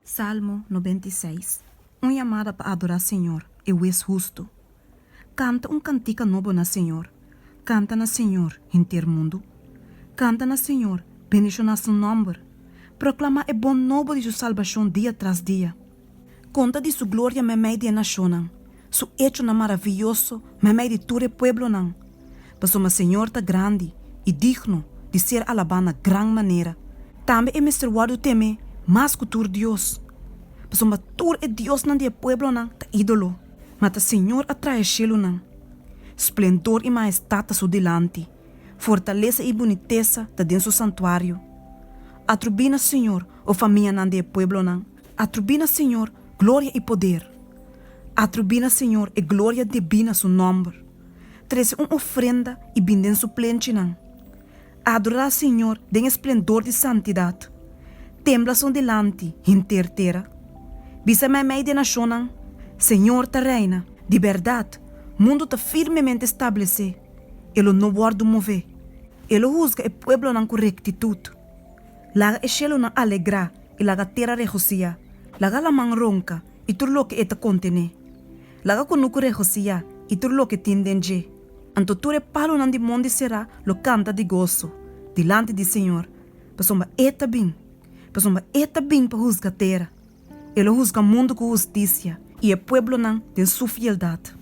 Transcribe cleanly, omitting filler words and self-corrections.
Salmo 96, Un yamada pa adorá señor, e Hues hustu. Kanta un kantika nobo na señor, kanta na señor, henter mundu. Kanta na señor, bendishoná su nòmber, proklamá e bon nobo di su salbashon dia tras dia. Konta di su gloria meimei di e nashonnan, su echonan maravioso meimei di tur e pueblonan. Pasobra señor ta grandi i digno di ser alabá na gran manera. Tambe e mester wòrdu temé mas ku tur dios, pasobra tur e diosnan di e pueblonan ta ídolo, ma ta señor a traha e shelunan. Splendor i mahestat ta su dilanti, fortalesa i bunitesa ta den su santuario. Atrubí na señor, o famianan di e pueblonan, atrubí na señor gloria i poder. Atrubí na señor e gloria debí na su nòmber. Trese un ofrenda i bin den su plenchinan. Adorá Señor den e splendor di santidat. Tembla su dilanti, henter tera. Bisa meimei di e nashonnan, Señor ta reina! Di bèrdat, mundu ta firmemente stablesé, e lo no wòrdu mové. E lo husga e pueblonan ku rektitut. Laga e shelunan alegrá i laga tera regosihá. Laga laman ronka i tur loke e ta kontené. Laga kunuku regosihá i tur loke tin den dje. Anto tur e palunan di mondi será lo kanta di goso dilanti di señor, pasobra E ta bin, pasobra E ta bin pa husga tera. E lo husga mundu ku hustisia i e pueblonan den su fieldat.